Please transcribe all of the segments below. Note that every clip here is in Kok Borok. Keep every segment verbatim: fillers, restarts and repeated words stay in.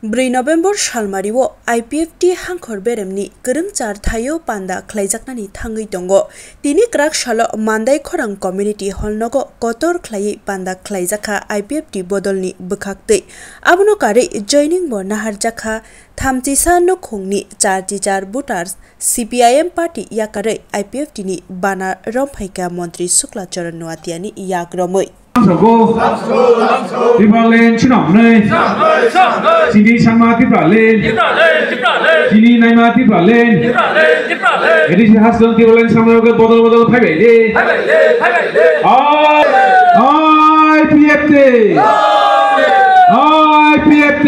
Bwrwi November salmario I P F T hangkhor beremni kwrwngchar thaio panda khlaijaknani thangwi tongo. Tini kwrak salo Mandai Khorang Community Hall nogo kotor khlaiwi panda khlaijakha I P F T bodolni bwkhaktwi. Abono karwi joining bo naharjakha thamchisa nukhungni charchichar voters. C P I M party yakarwi I P F T ni bana romphaikha Montri Sukla Charan Noatiani yakromwi. Tipraland swnamnai. Chini sangma Tipraland. Chini naima Tipraland. A D C Haslam Tipraland samno ke bodol bodol phaibai de. I P F T. I P F T.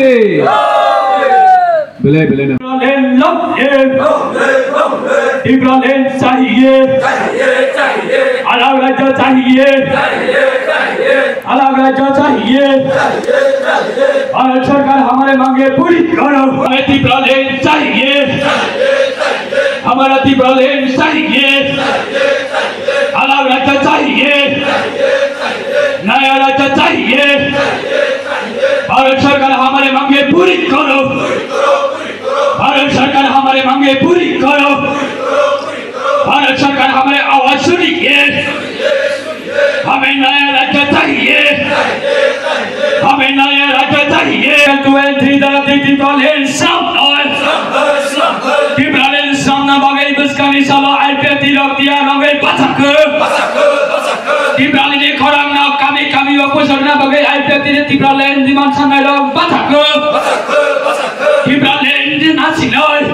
Belai belai na. Tipraland long live. Tipraland chahiye. Alag rajya chahiye. Alag rajya chahiye. Bharat sarkar hamare mange puri karo. Tipraland chahiye. Hamara Tipraland chahiye. Alag rajya chahiye. Naya rajya chahiye. Bharat sarkar hamare mange puri karo. Bharat sarkar hamare mange puri karo. Bharat sarkar hamare awaaz suniye. Hame naya rajya chahiye. Hame naya rajya chahiye. Twenty thirty Tipraland samno. Tipraland samno bagwi bwskangni salo I P F T rok tiya rogwi bachakho. Tipraland ni khorang no kami kami o puchakna bagwi I P F T ni Tipraland demand sanai rok bachakho. Tipraland ni nasinai.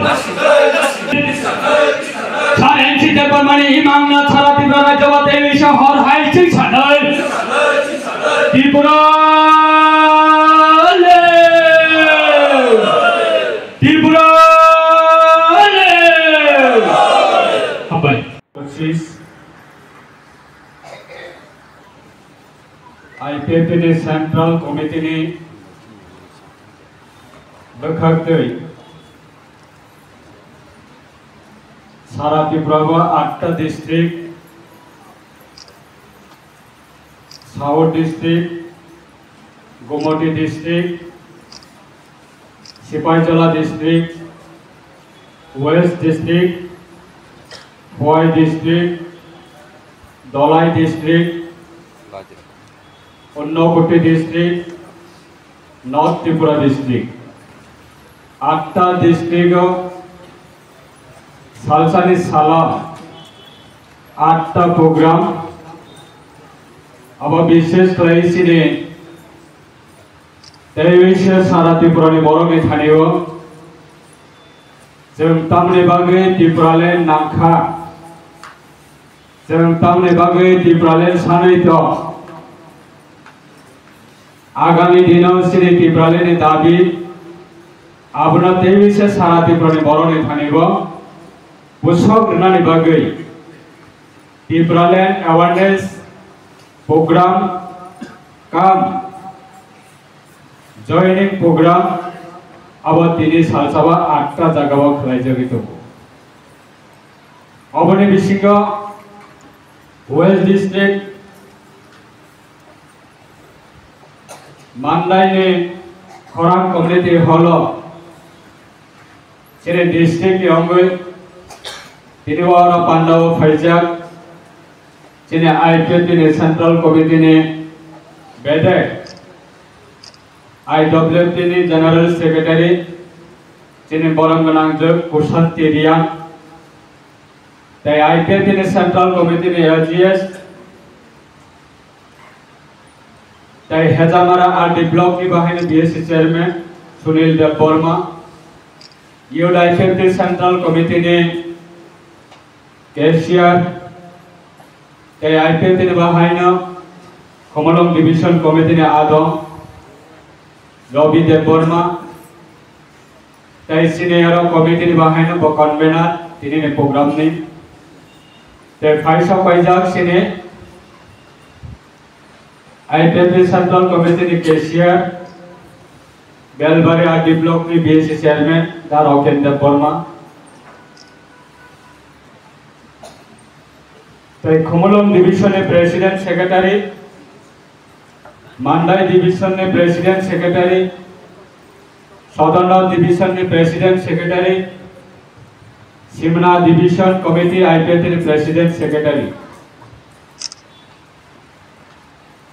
Saren site permani imang na sara Tripura rajya wa tewi sa hor hai ching sanai. Tripura le. Tripura le. Hambai. Pachis I P F T ni Central Committee ni bwkhaktwi sara Tripura o atta district, South District, Gomati District, Sipaijala District, West District, Khowai District, Dholai District, Unakoti District, North Tripura District. Atta district o salsani salo atta program, abo bishesh khlai chini tei wngse sara Tripura ni borok ni thani o chwng tamni bagwi Tipraland nangkha, chwng tamni bagwi Tipraland sanwi tong. Agami dino chini Tipraland ni dabi abono teiwi se sara Tripura ni borok ni thani bo bwswk rwnani bagwi Tipraland awareness program kam joining program abo tini salsa o atta jaga o khlai jagwi tongo. Oboni bisingo West District Mandai ni Khorang Community Hall o chini district ni wngwi tini oro panda o phaijak chini I P F T ni Central Committee ni bedek I W F T ni General Secretary chini borom gwnang jwk Kushanti Reang tei I P F T ni Central Committee ni L G S tei Hejamara R D Block ni bahaino B S C Chairman Sunil Debbarma, Youth I P F T Central Committee ni Cashier tei I P F T ni bahaino Khumulwng Division Committee ni adong Rabi Debbarma, tei chini oro committee ni bahaino bo convener tini ni program ni. Tei phaisa paijak chini I P F T Central Committee ni Cashier, Belbari R D Block ni B S C Chairman Da Roken Debbarma. Tei Khumulwng Division ni President Secretary, Mandai Division ni President Secretary, Sodorno Division ni President Secretary, Simna Division Committee I P F T ni President Secretary.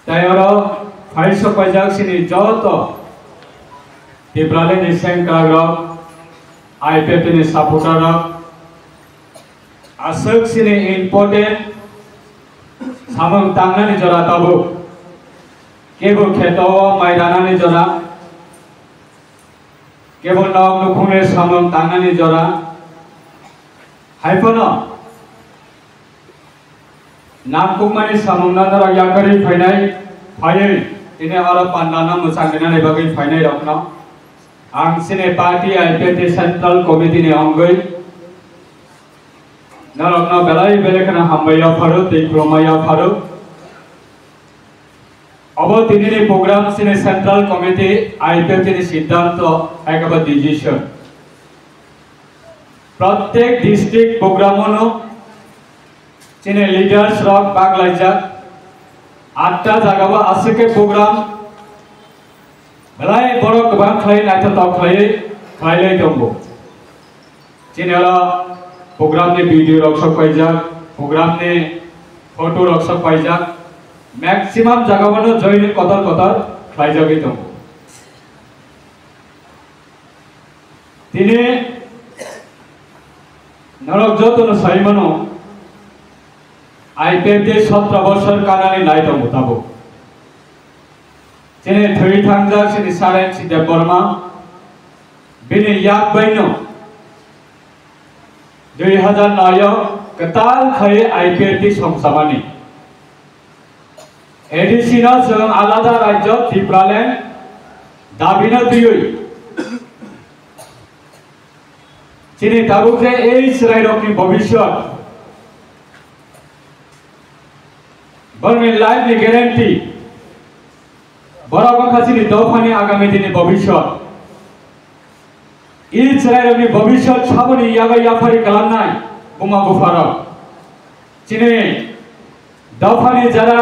Tai oro phai sok paijak sini joto Tipraland ni sengkrak rok, I P F T ni supporter rok, aswk sini important samung tangnani jora tabuk. Kebo kheto o mai ranani jora, kebo nok nukhungni samung tangnani jora. Hai phano nangkukmani samungno norok yakarwi phainai, phaiwi tini oro pandano mwchangrinani bagwi phainai rokno ang chini party I P F T Central Committee ni wngwi norokno belai belai kheno hambai yapharo tei khulumma yapharo. Obo tinini program chini Central Committee I P F T ni siddhanto, ekaba decision. Prottek district program ono chini leaders rok baglaijak, atta jagao aswk khe program belai borok kwbang khlai naithotok khlaiwi khlailai tongo. Chini oro program ni video rok sok paijak, program ni photo rok sok paijak, maximum jagao no joining kotor kotor khlaijagwi tongo. Tini norok jotono sai mano, I P F T sotro bosor kanani nai tongo tabuk. Chini thwi thangjak chini Saren si Debbarma, bini yak baino dui hazar noi o kwtal khai I P F T songchamani. A D C no chwng alada rajyo Tipraland dabino twiwi chini tabuk je ei chwrairokni bobiswt, borokni life ni guarantee, borok wngkha chini dophani agami dini bobiswt. I chwrairokni bobiswt saboni yago yaphari kalamnai buma bupharok. Chini dophani jara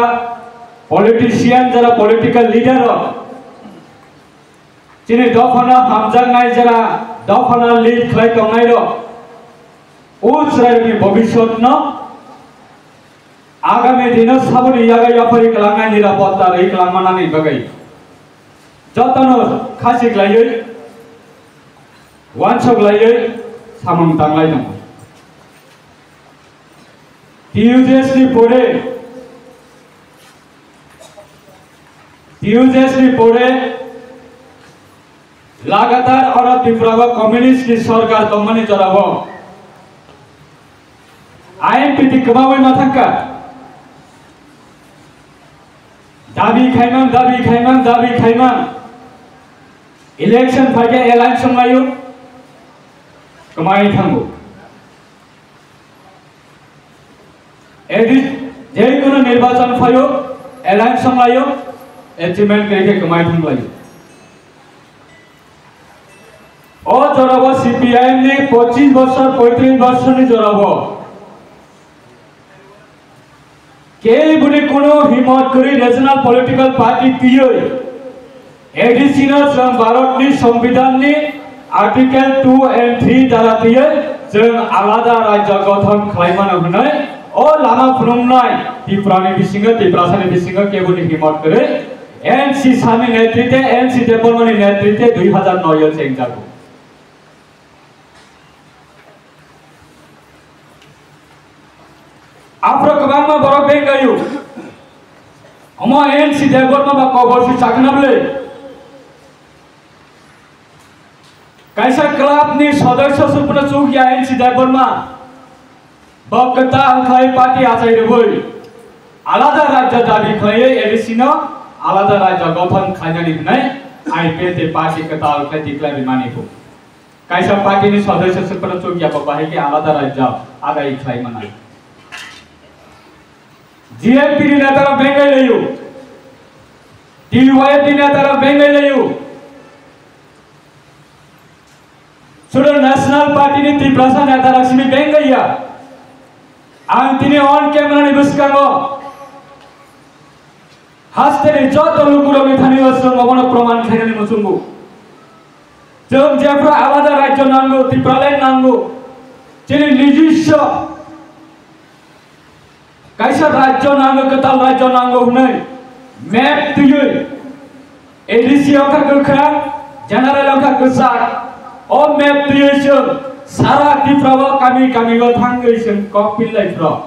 politician, jara political leader rok, chini dophano hamjaknai jara dophano lead khlai tongnai rok, o chwrairokni bobiswtno agami dino saboni yago yaphari kalangnai nirapotta rwi kalangmanani bagwi jotono khasi khlaiwi, uansuk laiwi samung tanglai tongo. T U J S ni pore, T U J S ni pore lagatar oro Tripura o communist ni sorkar tongmani jorao I N P T kwmawi ma thangkha. Dabi khaimang, dabi khaimang, dabi khaimang. Election phaikhe alliance wnglaio, kwmai thango. Edi, jekono nirbachan phaio, alliance wnglaio, achievement khe kwmai thanglaio. O jorabo C P I M ni pochish bosor, poitrish bosor ni jorabo keboni kuno himot kwrwi national political party twiwi A D C no chwng Bharat ni Songbidan ni Article two and three dara twiwi chwng alada rajya gothon khlaimano hwnwi o lama phunuknai Tripura ni bisingo, Tiprasa ni bisingo keboni himot kwrwi N C Sami netrite, N C Debbarma ni netrite dui hazar noi o chengjago. Aphuru kwbangma borok benglaio. Omo N C Debbarma ba kobor si chakna bwle. Kaisa club ni sodosyo se phano chuk ya N C Debbarma. Bo kwtal khlai party achai rwui alada rajya dabi khlaiwi A D C no alada rajya gothon khlainani hwnwi I P F T party kwtal khlai declare rimani bo. Kaisa party ni sodosyo se phano chuk ya bo bahai khe alada rajya adai khlai mano. G M P ni neta rok benglai laio. T Y F ni neta rok benglai laio. Sudo National Party ni Tiprasa neta rok simi benglai ya. Ang tini on camera ni bwskango haste ni joto lukurok ni thani o chwng obono proman khainani muchungo. Chwng jephru alada rajyo nango, Tipraland nango, chini nijiswa kaisa rajyo nango, kwtal rajyo nango hwnwi map twiwi A D C wngkha kwkhwrang, general wngkha kwchak. O map twiwi chwng sara Tripura o kami kami o thangwi chwng kok pillai phro.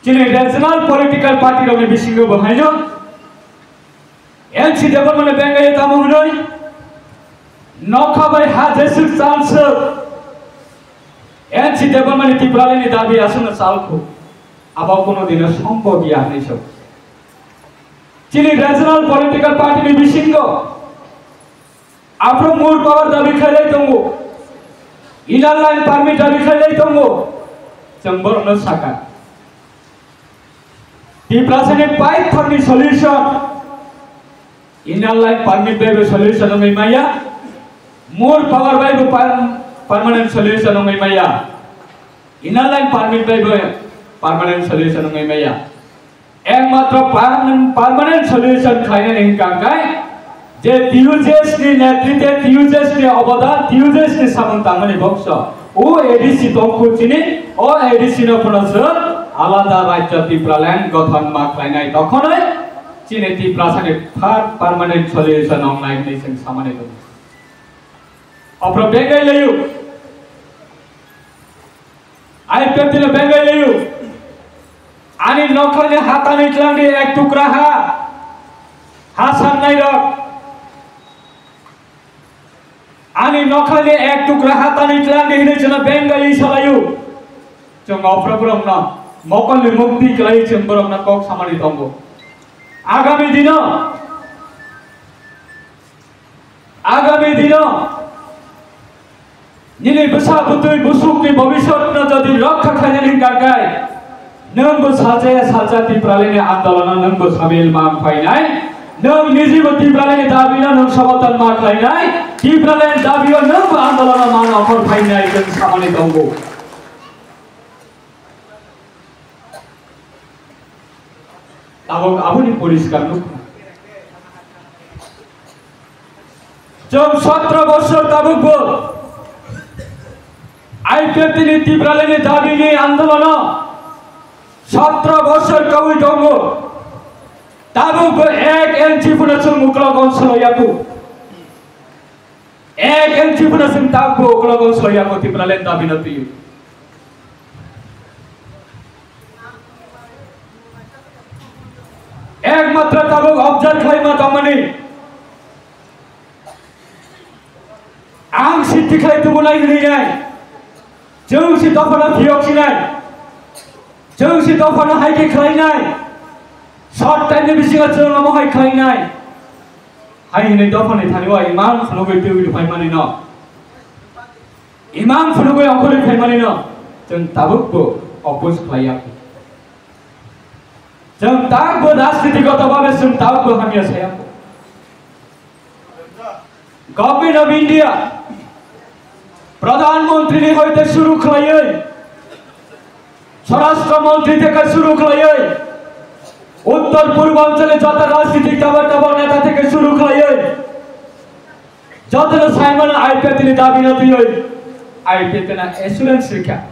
Chini regional political party rokni bisingo bo haino N C Debbarmani bengai tamo hwnwi nokha bai ha jeswk chalswk N C Debbarmani Tipralandni dabi aswkno chalkhu. Abo kono dino sombhob ya hwnwi sok. Chini regional political party ni bisingo aphuru more power dabi khailai tongo, inner line permit dabi khailai tongo, chwng borokno sakha. Tiprasani paithakni solution, inner line permit bai bo solution wngwi maya, more power bai bo per-, permanent solution wngwi maya, inner line permit bai bo permanent solution wngwi maya. Ekmatro permanent, permanent solution khlainani hwnkha khe je T U J S ni netritwe, T U J S ni obodan, T U J S ni samung tangmani bokso. O A D C tongkhu chini, o A D C no phano chwng alada rajyo Tipraland gothon ma khlainai, tokhonoi chini Tiprasani third permanent solution wngnai hwnwi chwng samani tongo. Aphuru bengai laio. I P F T no bengai laio. Ani nokharni hatani tlangdi ek tukra ha. Ha sannai rok. Ani nokharni ek tukra hatani tlangdi hinwi chwngno bengai salaio. Chwng aphuru borokno mokolni mukti kwlai chwng borokno kok samani tongo. Agami dino Agami dino nini bwsa bwtwi busukni bobisotno jodi rokha khlainani hwnkha khe, nwng bo salsa ya salsa Tipralandni andolono nwng bo samil ma phainai, nwng niji bo Tipralandni dabino nwng sobotan ma khlainai, Tipralandni dabio nwng bo andolono ma nokhor phainai chwng samani tongo. Tabuk aboni poriskar nukha. Chwng sotro bosor tabukbo I P F T ni Tipralandni dabini andolono sotro bosor kaui tongo. Tabukbo ek inchi phano chwng uklok onsolo yaku. Ek inchi phano chwng tabukbo uklok onsolo yaku Tipralandni dabino twiwi. Ekmatro tabuk observe khlaima tongmani. Ang si tikhlai tubunai hwnwi nai. Chwng si dophano phiyok sinai. Chwng si dophano hai khe khlainai. Short time ni bisingo chwng omo hai khlainai. Hai hwnwi dophani thani o imang phunugwi twiwi phaimani no. Imang phunugwi ongkhorwi phaimanino chwng tabukbo oppose khlaiya. Chwng tabukbo rajniti goto babe chwng tabukbo hamya saya. Government of India, Pradhan Mantri ni hoite shuru khlaiwi, Swarashtra Mantri theke shuru khlaiwi, Uttor Purbanchal ni joto rajnitik tabok tabok neta theke shuru khlaiwi, jotono saimano I P F T ni dabi no twiwi I P F T no assurance rikha.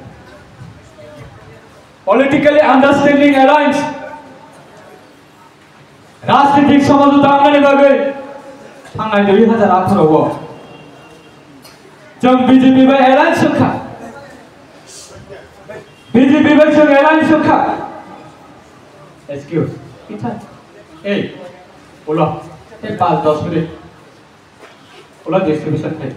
Politically understanding alliance. Rajnitik somajota wngnani bagwi thangnai dui hajar atharo o chwng B J P bai alliance wngkha. B J P bai chwng alliance wngkha. Excuse. Ei, ulo. Tei pas dos minute. Ulo distribution khai.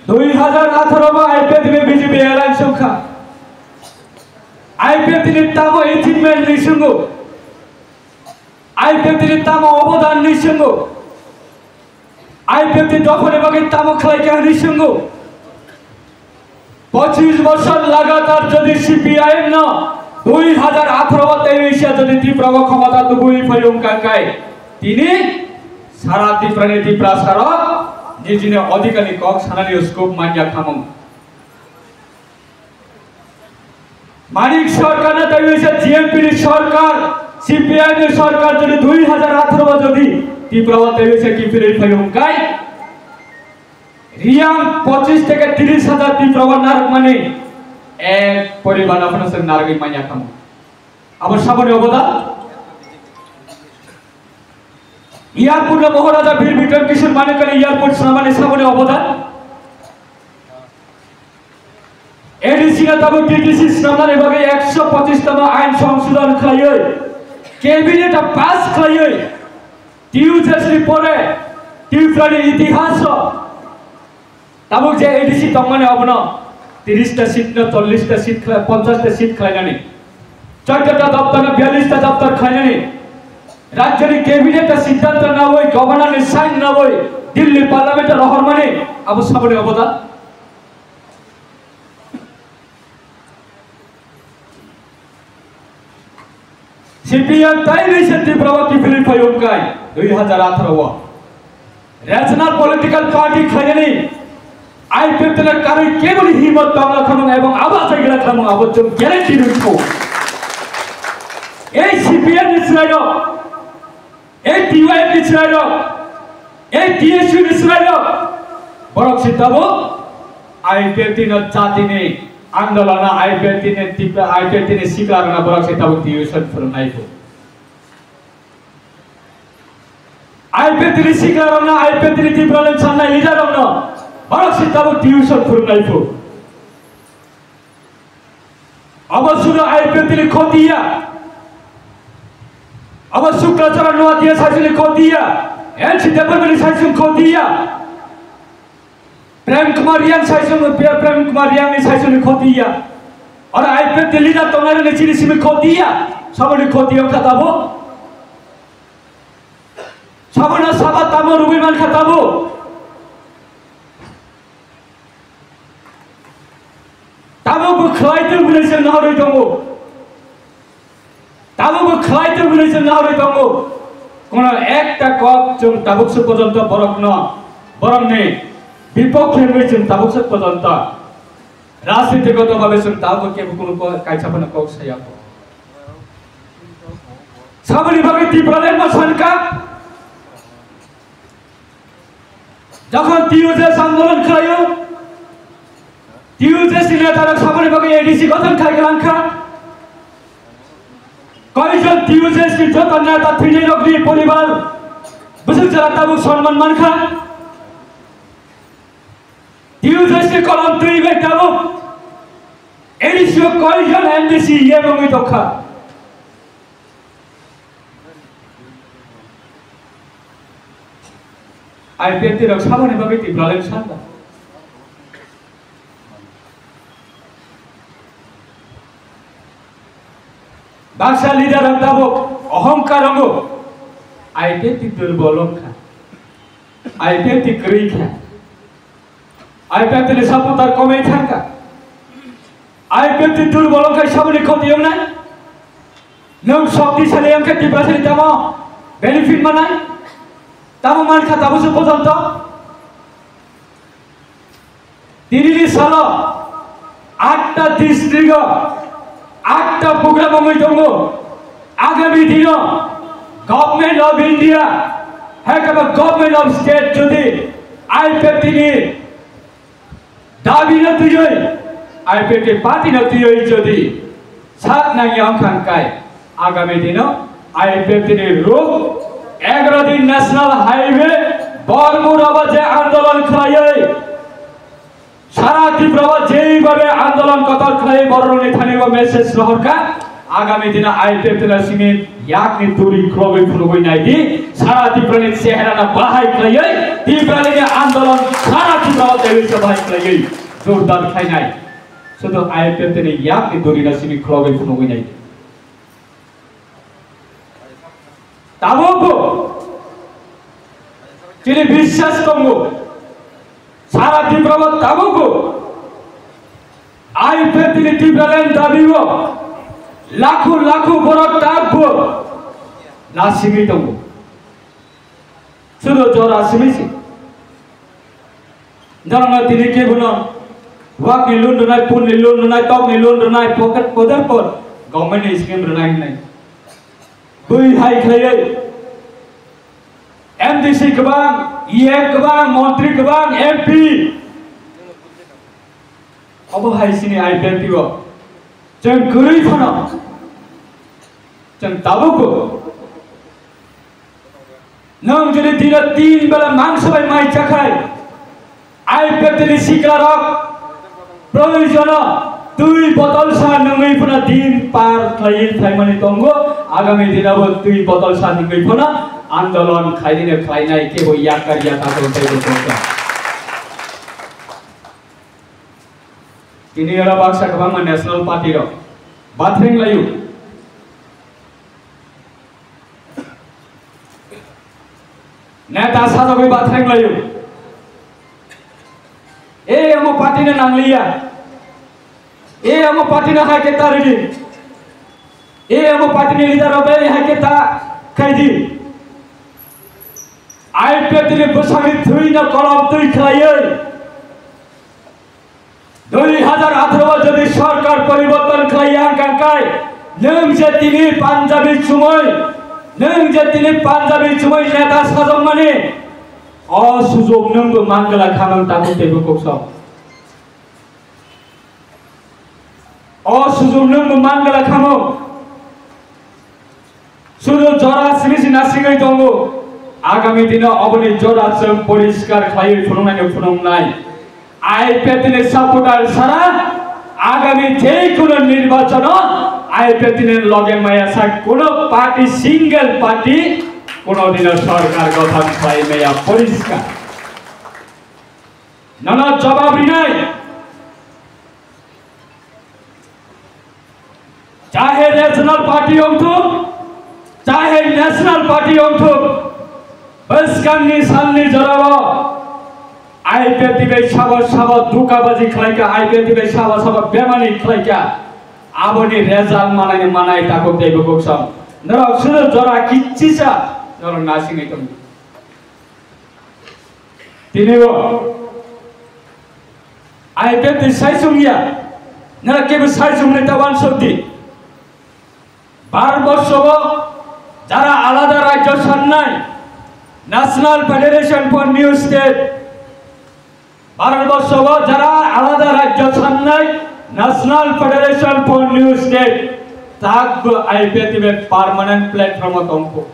Dui hajar atharo ba I P F T ni B J P alliance wngkha. I P F T ni tamo achievement ni swngo. I P F T ni tamo obodan ni swngo. I P F T ni dophani bagwi tamo khlai kha ni swngo. Pochis bosor lagatar jodi C P I M no dui hajar atharo o tei wngsia jodi Tripura o khomota tubui phai wngkha khe, tini sara Tripura ni Tiprasa rok nijini odhikar ni kok sanani scope manya khamung. Manik Sarkar no tei wngsia G M P ni sarkar C P I M ni sorkar jodi dui hajar atharo o jodi Tripura o tei se kiphilwi phai wngkai, Riyang pochis theke tiris hajar Tripura o narwkmani ek poribar no phano chwng narwgwi manya khamu. Abo saboni obodan? Airport no Maharaja Bir Bikram Kishore Manikyani airport swnamani saboni obodan? A D C no tabuk T T C swnamnani bagwi ekso pochis tamo ain songsodhon khlaiwi, cabinet o pass khlaiwi, T U J S ni pore Tripura ni itihas o tabuk je A D C tongmani abono tiris ta seat no chollish ta seat khlai, ponchash ta seat khlainani, chauda ta doptor no biyallish ta doptor khlainani, rajyoni cabinet o siddhanto nawi, governor ni sign nawi, Delhi parliament o rohormani abo saboni obodan? C P M tai bai se Tripura o kiphilwi phai wngkai dui hajar atharo o. Regional political party khlainani I P F T ni karwi keboni himot tongla khamung ebong abo achai gila khamung abo chwng guarantee rwkho. Ei C P M ni chwrairok, ei T Y F ni chwrairok, ei T S U ni chwrairok, borok se tabuk I P F T no jatini andolona, I P F T ni tip-, I P F T ni siklarokno borok se tabuk tuition phwrwngnai phu. I P F T ni siklarokno, I P F T ni Tipraland sannai leaderrokno borok se tabuk tuition phwrwngnai phu. Abo sudo I P F T ni khoti ya. Abo Sukla Charan Noatia saisuni khoti ya. N C Debbarmani saisung khoti ya. Prem Kumar Riang saisung, Prem Kumar Riang ni saisuni khoti ya. Oro I P F T ni leader tongnai ni chini simi khoti ya. Saboni khoti wngkha tabuk. Sabona saba tamo rwgwi mankha tabuk. Tabukbo khlai tong hwnwi chwng naharwi tongo. Tabukbo khlai tong hwnwi chwng naharwi tongo. Kono ekta kok chwng tabuk se porjonto borokno, borokni bipokhe hwnwi chwng tabuk se porjonto rajnitigoto bhabe chwng tabukbo kebo kunu ko-, kaisa phano kok saya kho. Saboni bagwi Tipraland ma sankha. Jokhon T U J S andolon khlaio, T U J S ni netarok saboni bagwi A D C gothon khai langkha. Koijon T U J S ni joto neta thwinairokni poribar bwswk jora tabuk sonman mankha. T U J S ni kolom twi bai tabuk A D C o koijon M D C ye wngwi tongkha. I P F T rok saboni bagwi Tipraland sanda. Baksa leader rok tabuk ohomkar wngo. I P F T durbol wngkha. I P F T kwrwi kha. I P F T ni supporter komwi thangkha. I P F T durbol wngkha saboni khoti wngnai. Nwng shoktisali wngkha Tiprasani tamo benefit manai? Tamo mankha tabuk se porjonto? Tinini salo atta district o atta program wngwi tongo. Agami dino Government of India, hai khe ba Government of State jodi I P F T ni dabi no twiwi, I P F T party no twiwi jodi sak nangya wngkha hwnkhe, agami dino I P F T ni ruk egaro din National Highway Bormura o je andolon khlaiwi, sara Tripura o jeibabe andolon kotor khlaiwi bororokni thani bo message rohorkha, agami dino I P F T ni simi yakni duri khulogwi phunugwi naidi, sara Tripura ni chehra no bahai khlaiwi, Tripura ni andolon sara Tripura o teiwi se bahai khlaiwi jordar khlainai. Sudu I P F T ni yakni duri no simi khulogwi phunugwi naidi. Tabukbo chini biswas tongo, sara Tripura o tabukbo I P F T ni Tipraland dabi o lakho lakho borok tabukbo nasigwi tongo. Sudu jora simi si. Norokno tini kebono wakni loan rwnai, phone ni loan rwnai, tokni loan rwnai, pocket poder por government ni scheme rwnai hinwi. Twi hai khlaiwi M D C kwbang, E M kwbang, montri kwbang, M P. Obo hai chini I P F T o. Chwng kwrwi phano. Chwng tabukbo. Nwng jodi dino tin bela mangsa bai mai chakhai, I P F T ni siklarok proyojono twi botol sa nwngwi phano din par khlaiwi phaimani tongo. Agami dinabo twi botol sa nwngwi phano andolon khlainino khlainai kebo yakar yata tongthai bo tongkha. Tini oro baksa kwbangma national party rok bathreng laio. Neta sajagwi bathreng laio. E amo party no nangliya. E amo party no hai khe ta ridi. E amo party ni leader rok bai hai khe ta khaidi. I P F T ni bwsakni thwi no kolom twi khlaiwi. Dui hajar atharo o jodi sorkar poriborton khlai ya wngkha khe, nwng je tini Punjabi chumui, nwng je tini Punjabi chumui neta sajokmani, o sujok nwngbo mangla kha nwng tabuk teibo kok sok. O sujok nwngbo mangla kha nwng. Sudu jora simi si nasingwi tongo. Agami dino oboni jora chwng poriskar khlaiwi phunuknaino phunuknai. I P F T ni supporter sara agami je kono nirbachano I P F T ni loge maya sa kono party, single party kono dino sorkar gothon khlai maya poriskar. Nono jobab rinai. Chahe regional party wngthok, chahe national party wngthok, bwskangni salni jorao I P F T bai sabo sabo dukabaji khlaikha, I P F T bai sabo sabo bemani khlaikha, aboni result manai manai takhuk tei bukhuk sam. Norok sudu jora kichisa norok nasingwi tongo. Tini bo I P F T ni sai chwngya, nara kebo sai chwngnai ta wansok di. Bharat borso o jara alada rajyo sannai, National Federation for New State, Bharat borso o jara alada rajyo sannai, National Federation for New State, tak bo I P F T ni permanent platform o tongkho.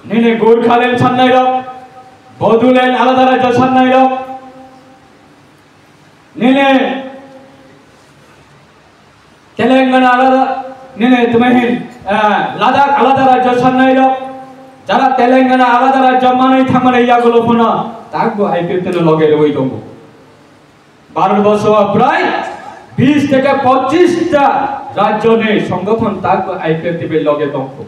Nini Gurkhaland sannai rok, Bodoland alada rajyo sannai rok, nini Telangana alada, nini tamahin, ah, Ladakh alada rajyo sannai rok, jara Telangana alada rajyo manwi thangmani yagulo phano takbo I P F T no loge rwi tongo. Bharat borso o prai bis theke pochis ta rajyo ni songgothon takbo I P F T bai loge tongkho.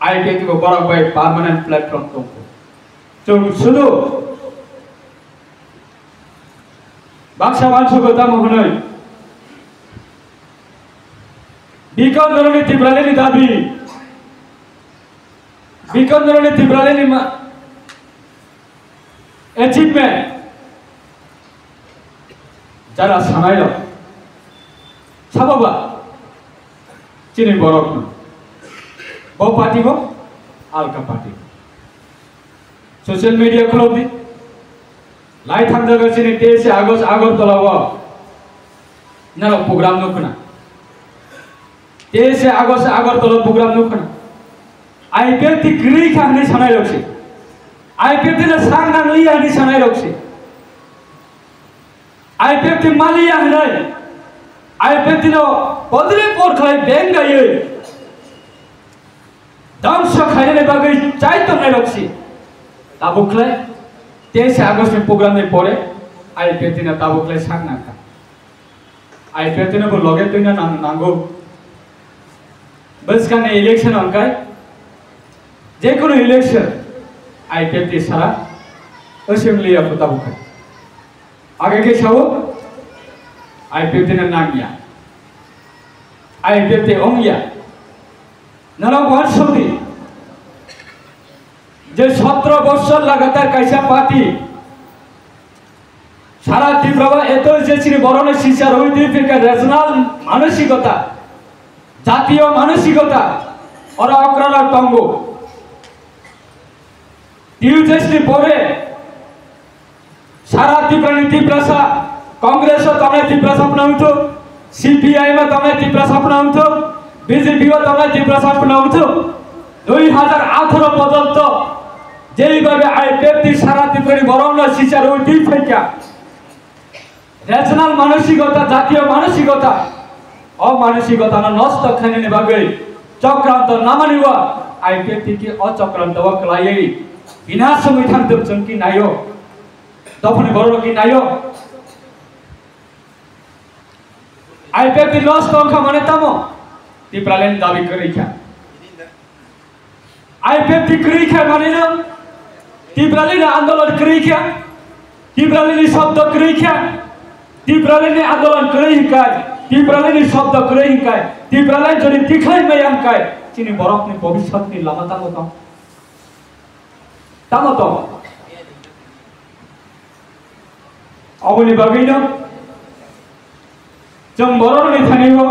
I P F T bo borok bai permanent platform tongkho. Chwng sudu baksa mansugo tamo hwnwi. Bikon Dharani Tipralini dabi. Bikon Dharani Tipralini ma-, achievement. Jara sanai rok. Sabo ba? Chini borok no. Bo party bo? Alka party. Social media khulok di. Lai thang jaga chini teis August Agartala o. Nalo program no khna. Teis August Agartala program no khna. I P F T kwrwi kha hwnwi sanai rok se. I P F T no sak nang liya hwnwi sanai rok se. I P F T maliya hwnwi. I P F T no podre por khlai beng gaiwi. Dangsa khainani bagwi chai tongnai rok si. Tabuk khlai teis August ni program ni pore I P F T no tabuk khlai sak nang kha. I P F T no bo loge twina nang-, nango. Bwskangni election hwnkhai, jekunu election I P F T sara assembly ya phuta bukha. Age khe sao, I P F T no nangya. I P F T ongya. Nalo wansokdi. Je sotro bochor lagatar kaisa party, sara Tripura o eto je chini borokno sisa rwi twi phirkha regional manosikota, Jatiyo manosikota oro okrarok tongo. T U J S ni pore sara Tripura ni Tiprasa, Congress o tongnai Tiprasa phano wngthok, C P I M o tongnai Tiprasa phano wngthok, B J P o tongnai Tiprasa phano wngthok. Dui hazar atharo porjonto jeibabe I P F T sara Tripura ni borokno sicharwi twi phaikha. Regional manosikota, jatiyo manosikota, o manosikotano nosto khainani bagwi chokranto namani o I P F T ki o chokranto o kwlaiwi binash wngwi thangthok chwng ki naio, dophani borok ki naio. I P F T nosto wngkha mane tamo Tipraland dabi kwrwi kha. I P F T kwrwi kha manwi no Tipraland ni andolon kwrwi kha, Tipraland ni shobdo kwrwi kha, Tipraland ni andolon kwrwi hinkai, Tipraland ni shobdo kwrwi hinkai, Tipraland jodi tikhlai maya hinkai, chini borok ni bhobishyot ni lama tamo tong? Tamo tong? Aboni bagwino chwng borokni thani-o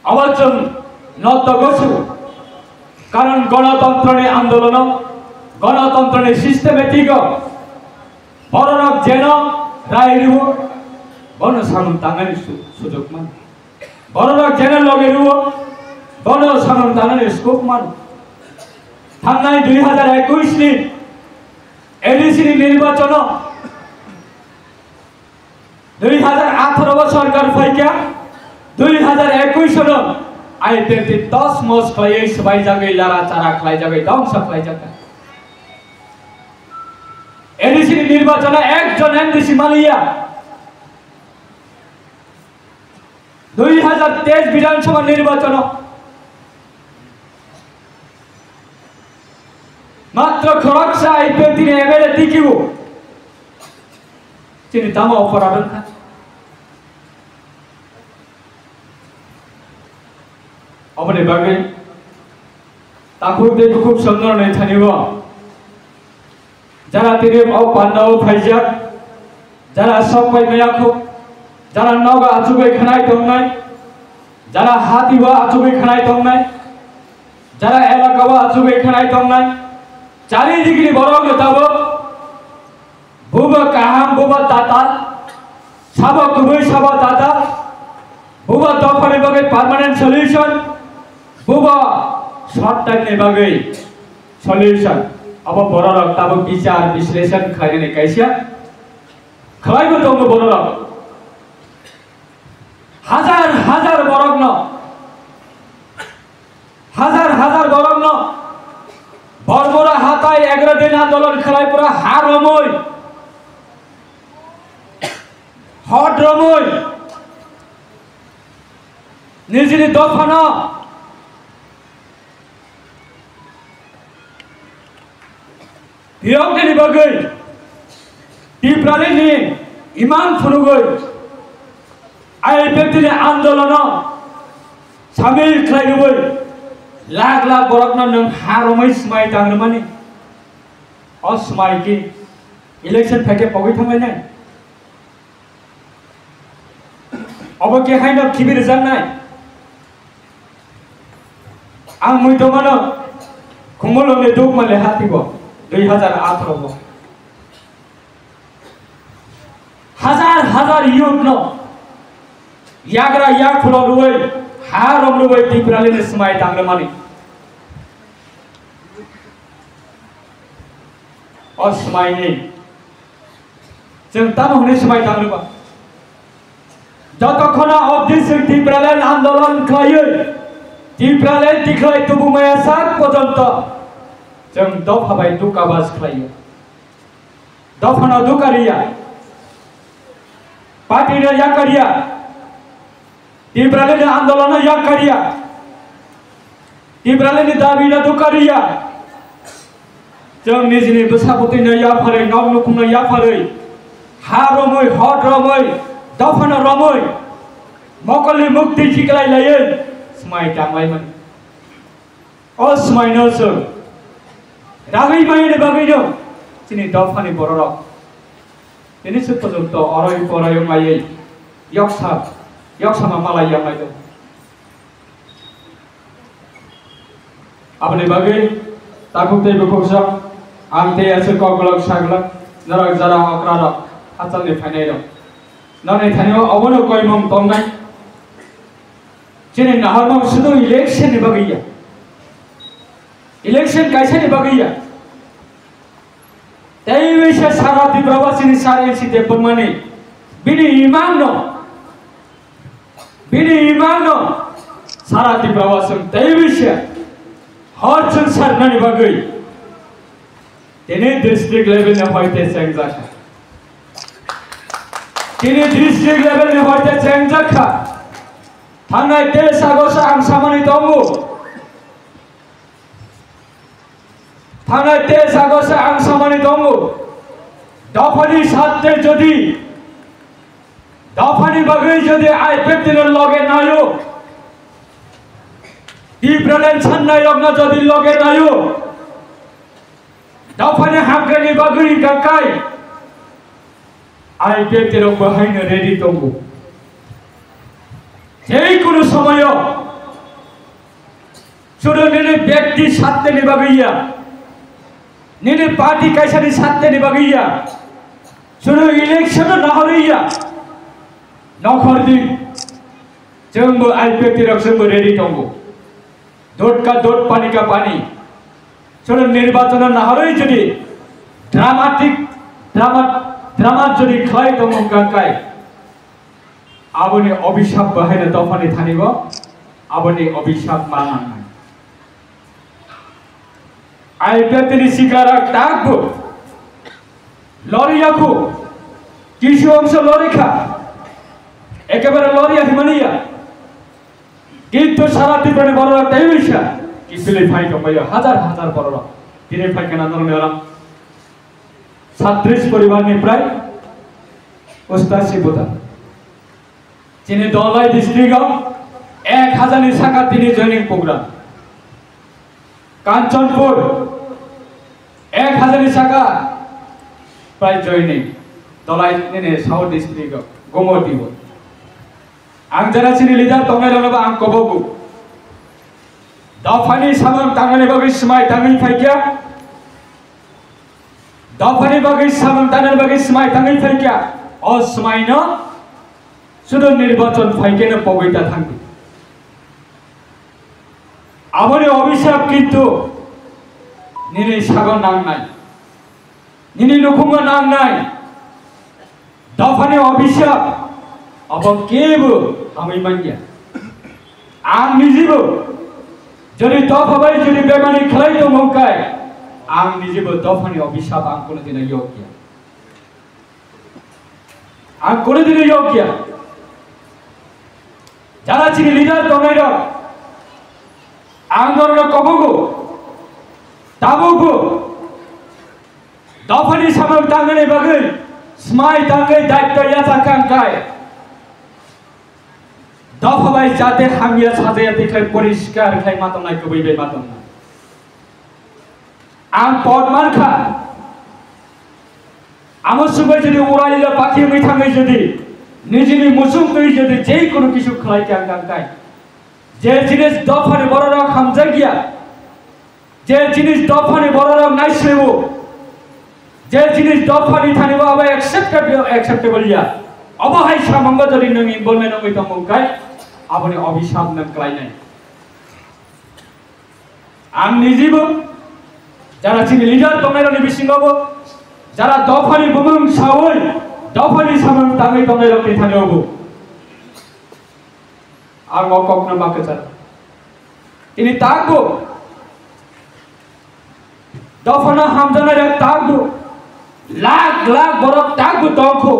abo chwng nosto gosu, karon gonotontro ni andolono, gonotontro ni systematic o bororok jeno rai rwo, bono samung tangnani su-, sujok mano. Bororok jeno loge rwo, bono samung tangnani scope mano. Thangnai dui hazar ekush ni A D C ni nirbachono dui hazar atharo o sorkar phaikha, dui hazar ekush o no I P F T tos mos khlaiwi swbaijagwi lara chara khlaijagwi dongsa khlaijak. A D C ni nirbachono ekjon M D C maliya. Dui hazar teis Bidhan Sabha nirbachono matro khoroksa I P F T ni M L A tikibo chini tamo oporadh wngkha. Oboni bagwi takhuk tei bukhuk songnorokni thani-o jara tini o pandao phaijak, jara sok pai maya kho, jara nogo achugwi khanai tongnai, jara hati o achugwi khanai tongnai, jara elaka o achugwi khanai tongnai, chari digini borok no tabuk bubo kaham, bubo tatal, sabo kubui, sabo tatal, bubo dophani bagwi permanent solution, bubo short time ni bagwi solution. Abo bororok tabuk bichar bisleshon khlainani kaisa khlaibo tongo bororok. Hazar hazar borokno, hazar hazar borokno Bormura hatai egaroh din andolon khlai pura ha romwi, hot romwi, nijini dophano Phiyoknani bagwi Tipralini imang phunugwi I P F T ni andolono samil khlai rwui lakh lakh borokno nwng ha romwi swmai tang rwmani. O swmai khe election phaikhe pogwi thanglainai. Obo khe haino khibi rwjaknai. Ang mui tongmano Khumulwngni dukma le hatibo dui hazar atharo bo. Hazar hazar youth no yagra yakhulo rwui ha rom rwui Tipralini swmai tang rwmani. O swmaini Chwng tamo hwnwi swmai tang rwba? Jotokhno o district Tipraland andolon khlaiwi, Tipraland tikhlai tubumaya sak porjonto chwng dopha bai dukabas khlaio. Dophano dukariya, party no yakariya, Tipralini andolono yak kariya, Tipralini dabino dukariya. Chwng nijini bwsa bwtwino yapharwi, nok nukhungno yapharwi, ha romwi, hot romwi, dophano romwi, mokolni mukti khiklai laiwi swmai tanglaimani. O swmaino chwng ragwi mayani bagwino chini dophani bororok tini se porjonto oroi poroi wnglaiwi yoksa, yoksama malai yamlai tongo. Aboni bagwi takhuk tei bukhuk sok, ang tei aswk kok glak sa glak, norok jara okra rok, hachal ni phainai rok. Nokni thani o obono koimung tongnai. Chini naharmung sudu election ni bagwi ya. Election kaisa ni bagwi ya. Tei wisa sara Tripura wasini sar N C Debbarmani bini imang no, bini imang no sara Tripura wasing tei wisa hor chwng sarnani bagwi tini district level ni hoite chengjakha. Tini district level ni hoite chengjakha. Thangnai tei sago sa ang samani tongo. Thangnai tei sago sa ang samani tongo. Dophani satte jodi, dophani bagwi jodi I P F T ni loge nayo, Tipraland sannai rokno jodi loge nayo, dophani hamkrani bagwi hwnkha kai, I P F T rok bo haino ready tongo. Jekunu somoyo sudu nini byakti satte ni bagwi ya, nini party kaisa ni satte ni bagwi ya, sudu election no nahorwi ya, nokhor di, chwngbo I P F T rok chwngbo ready tongo. Dot ka dot, pani ka pani. Chwng nirbachon nahorwi jodi dramatic, drama, drama jodi khlai tongmung kangkai, aboni obisap bo haino dophani thanibo, aboni obisap ma nangnai. I P F T ni sikla rak takbo lori yakhu, kisu ongso lori kha, ekebare lori ya himani ya. Kintu sara Tripura ni bororok tei wisa kiphilwi phai tongbaio, hajar hajar bororok. Tini phai khna norok ni oro satris poribar ni prai ostasi buta. Chini Dholai district o ek hajar ni saka tini joining program. Kanchanpur ek hajar ni saka prai joining. Dholai nini South district o Gomoti o. Ang jara chini leader tongnai rokno bo ang kobogo. Dophani samung tangnani bagwi swmai tangwi phaikya. Dophani bagwi samung tangnani bagwi swmai tangwi phaikya. O swmaino sudu nirbachon phaikeno pogwi ta thangdi. Aboni obisap kintu nini sago nangnai. Nini nukhungo nangnai. Dophani obisap abo kebo hamwi manya. Ang nijibo jodi dopha bai jodi bemani khlai tongmung kai, ang nijibo dophani obisap ang kono dino yokya. Ang kono dino yokya. Jara chini leader tongnai rok, ang norokno kobogo, tabukbo dophani samung tangnani bagwi swmai tangwi daitto yachak kha wngkhai, dopha bai jate hamya sajaya tikhlai poriskar khlai ma tongnai, kwbwi bai ma tongnai. Ang pot mankha. Amo sungbai jodi uraila pakhi wngwi thangwi jodi nijini muchung twi jodi jei kunu kisu khlai khe ang kang kai. Je jinis dophani bororok hamjakya, je jinis dophani bororok naislebo, je jinis dophani thani bo abo acceptable, acceptable ya. Abo hai samungo jodi nwng involvement wngwi tongmung kai, aboni obisap nwng klainai. Ang nijibo jara chini leader tongnairokni bisingo bo, jara dophani bumung sawi, dophani samung tangwi tongnairokni thani obo ang o kokno ma kwchar. Tini takbo dophano hamjaknairok takbo lakh lakh borok takbo tongkho,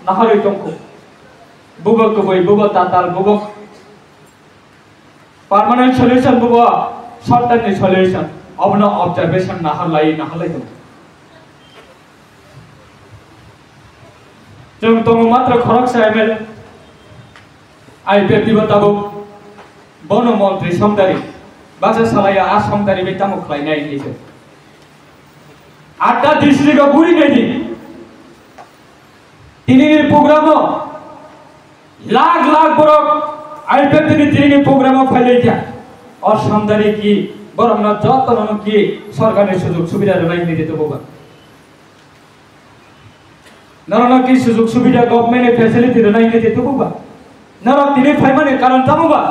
naharwi tongkho. Bubo kwbwi, bubo tatal, bubo Permanent solution bubo short term ni solution. Obono observation nahar lai, nahar lai tongo. Chwng tongo matro khoroksa M L A, I P F T bo tabuk bono montri Somdari. Baksa salaya a Somdari bai tamo khlainai hinwi se. Atta district o guri nai di. Tini ni program o lakh lakh borok I P F T ni tini ni program o phailaikha. O Somdari ki Borokno jotono ki sorkarni sujog subida rwnai hinwi tei tububa? Norokno ki sujog subida, government ni facility rwnai hinwi tei tububa? Norok tini phaimani karon tamuba?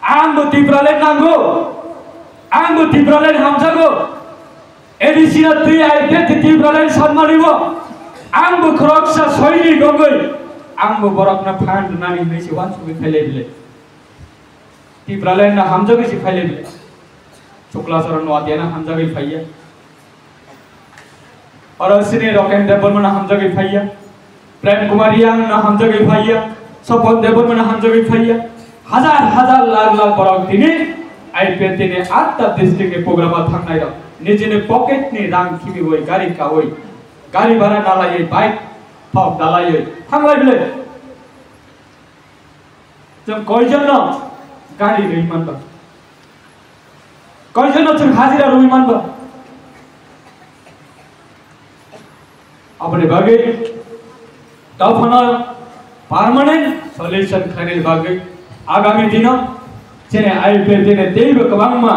Ang bo Tipraland nango, ang bo Tipraland hamjago. A D C no twi I P F T Tipraland sanmani bo ang bo khoroksa soini gongoi, ang bo borokno phan rwnani hinwi se uansugwi phailai bile. Tipraland no hamjagwi se phailai bile. Chukla Charan Noatia no hamjagwi phaiya. Oro sini Roken Debbarma no hamjagwi phaiya. Prem Kumar Reang no hamjagwi phaiya. Sopon Debbarma no hamjagwi phaiya. Hajar hajar lakh lakh borok tini I P F T ni atta district ni program o thangnai rok nijini pocket ni rang khimiwi gari kawi, gari bhara dalaiwi, bike thok dalaiwi thanglai bile. Chwng koijonno gari rwi manba? Koijonno chwng hajira rwi manba? Aboni bagwi dophano permanent solution khlainani bagwi agami dino chini I P F T ni teibo kwbangma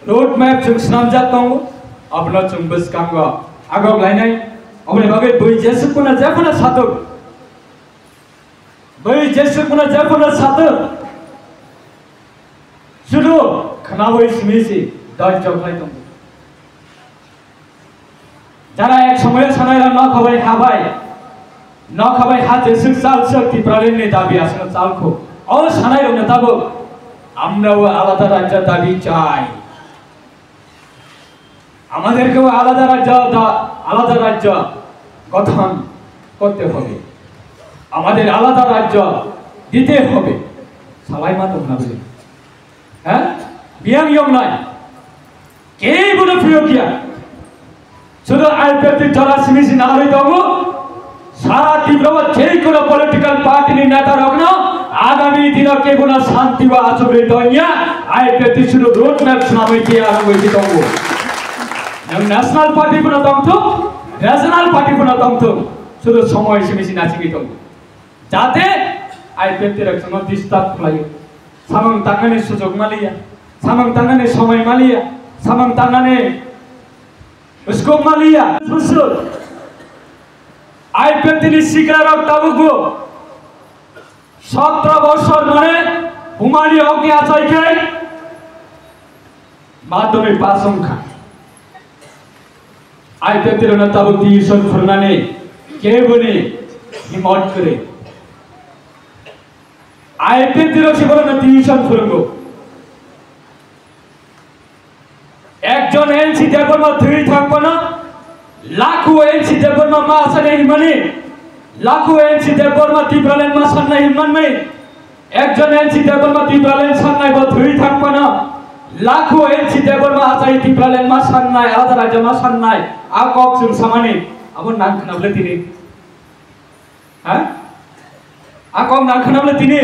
road map chwng swnamjak tongo, abono chwng bwskango agok lainai. Aboni bagwi bui jesuk phano jephano satok, bui jesuk phano jephano satok, sudu khnawi simi si dojjo khlai tongo. Jara ek somoyo sanai rok nokha bai ha bai, nokha bai ha jesuk chal sok Tipraland ni dabi aswk chal kho. O sanai rok no tabuk amrao alada rajya dabi chai. আমাদেরকেও আলাদা রাজ্য দা-, আলাদা রাজ্য গঠন করতে হবে, আমাদের আলাদা রাজ্য দিতে হবে। Salai ma tong na bwle? Ha? Biyang yong nai. Kebo no phiyok ya. Sudu I P F T jora simi si narwi tongo. Sara Tripura o je kono political party ni neta rok no agami dino kebo no shanti ba achugwi tongya, I P F T sudu road map swnamwi tiya rwngwi si tongo. Nwng national party phano tongthok, regional party phano tongthok, sudu somoy simi si nachigwi tongo. Jate I P F T rok chwngno disturb khlaio. Samung tangnani sujog maliya, samung tangnani somoi maliya, samung tangnani scope maliya. Busur. I P F T ni sikla rok tabukbo sotro bosor mane bumani okni achai khe madhyamik pass wngkha. I P F T rokno tabuk tuition phwrwngnani keboni himot kwrwi. I P F T rok se borokno tuition phwrwngo. Ekjon N C Debbarma thwi thang phano lakho N C Debbarma ma asani himani, lakho N C Debbarma Tipraland ma sanna himmanmai. Ekjon N C Debbarma Tipraland sannai bo thwi thang phano, lakho N C Debbarma achai Tipraland ma sannai, alada rajya ma sannai, a kok chwng samani, abo nang khna bwle tini? Ha? A kok nang khna bwle tini?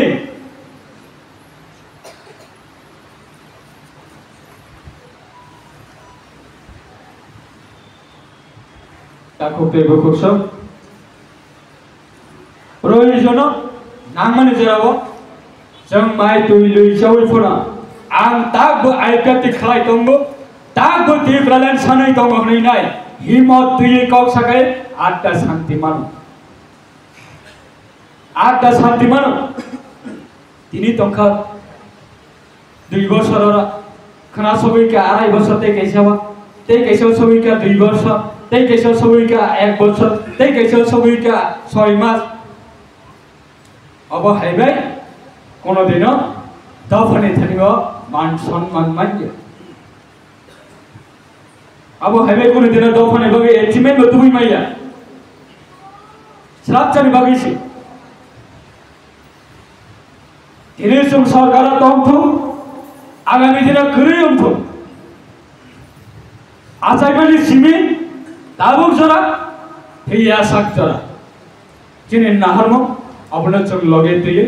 Takhuk tei bukhuk sok. Proyojono nangmani jorao chwng mai twi lwi chawi phano ang takbo I P F T khlai tongo, takbo Tipraland sanwi tongo hwnwi nai himot twiwi kok sakai atta santi mano. Atta santi mano. Tini tongkha dui bosor oro, khna sogwi kha arai bosor tei kaisa ba, tei kaisa sogwi kha dui bosor, tei kaisa sogwi kha ek bosor, tei kaisa sogwi kha soi mas. Obo hai bai kono dino dophani thani o man sonman manya. Abo hai bai kunu dino dophani bagwi achievement bo tubui maya. Srapchani bagwi se. Tini chwng sorkar o tongthung, agami dino kwrwi wngthung. Achaimani simi tabuk jora, phiya sak jora. Chini naharmung, abono chwng loge twiwi.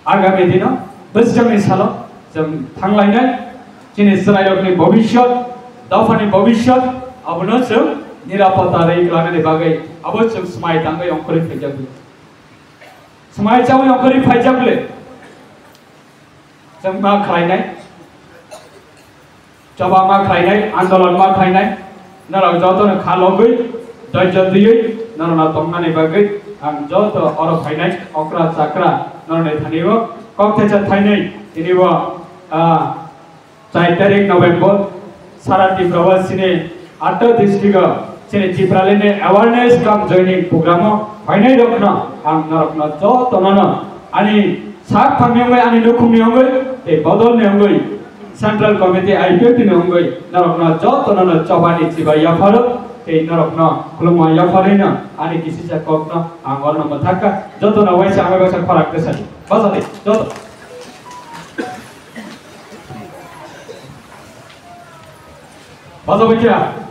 Agami dino, bwswkni salo chwng thanglainai, chini chwrairokni bobishyot, dophani bobishyot, abono chwng nirapota rwi klanani bagwi abo chwng swmai tangwi ongkhorwi phaijak le. Swmai chawi ongkhorwi phaijak le. Tongma khlainai, choba ma khlainai, andolon ma khlainai, norok jotono kha logwi, doijo twiwi, norokno tongmani bagwi ang joto oro phainai, okra chakra, norokni thani o kok thecha thainwi, tini bo, ah, char tarik November, sara Tripura o chini atta district o chini Tipraland ni awareness cum joining program o phainai rokno ang norokno jotono no ani sak thangni wngwi, ani nukhungni wngwi, tei bodolni wngwi, Central Committee I P F T ni wngwi norokno jotono no chobani chibai yapharo tei norokno khulumma yapharwi no ani kisisa kokno ang orno mwthakha. Jotono waisa amai baksa khorang kwsadi. Bajadi, joto. Bajabai kha.